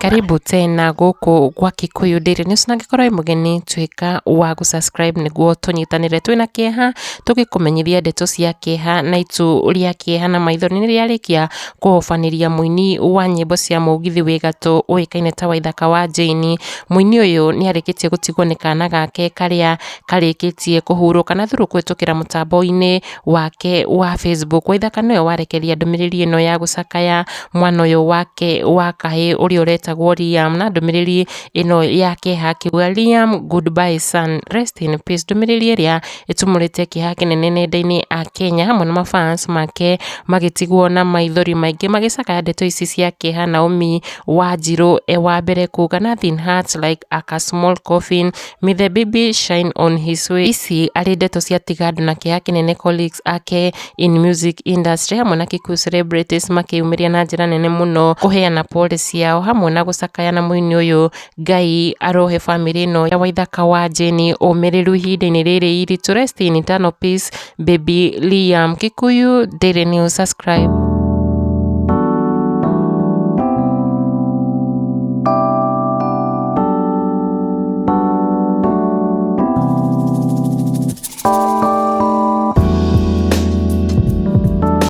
Karibu tena gũkũ gwa Kikuyu Daily News, na angĩkorwo wĩ mũgeni, tuĩka wa gũ-subscribe nĩguo tũnyitanĩre. Twĩna kĩeha tũgĩkũmenyithia ndeto cia kĩeha na itu rĩa kĩeha na maithori nĩ rĩarĩkia kũhobanĩria mũini wa nyĩmbo cia mũgithi wĩ gatũ ũĩkaine ta Waithaka wa Jane. Mũini ũyũ nĩ arĩkĩtie gũtigwo nĩ kana gake karĩa karĩkĩtie kũhurũka na through kũhĩtũkĩra mũtambo-inĩ wake wa Facebook. Waithaka nĩwe warekeria ndũmĩrĩri ĩno ya gũcakaya mwana ũyũ wake wa kahĩĩ ũrĩa ũretagwo Liam, na ndũmĩrĩri ĩno ya kĩeha akiuga, "Liam, goodbye son, rest in peace." Ndũmĩrĩri ĩrĩa ĩtumũrĩte kĩeha kĩnene nenda-inĩ a Kenya hamwe na mafans make magĩtigwo na maithori maingĩ magĩcakaya ndeto ici cia kĩeha. Naomi Wanjirũ e wa mbere kuga, "Nothing hurts like a small coffin. May the baby shine on his way." Ici arĩ ndeto ciatiga andũ na kĩeha kĩnene, colleagues ake in music industry hamwe na Kikuyu celebrities makĩyumĩria na njĩra nene mũno kũheana pole ciao hamwe na gũcakaya na mũini ũyũ. Ngai arohe bamĩrĩ ĩno ya Waithaka wa Jane ũmĩrĩru ihinda-inĩ rĩrĩ iritũ. Rest in eternal peace, baby Liam. Kikuyu Daily News, subscribe.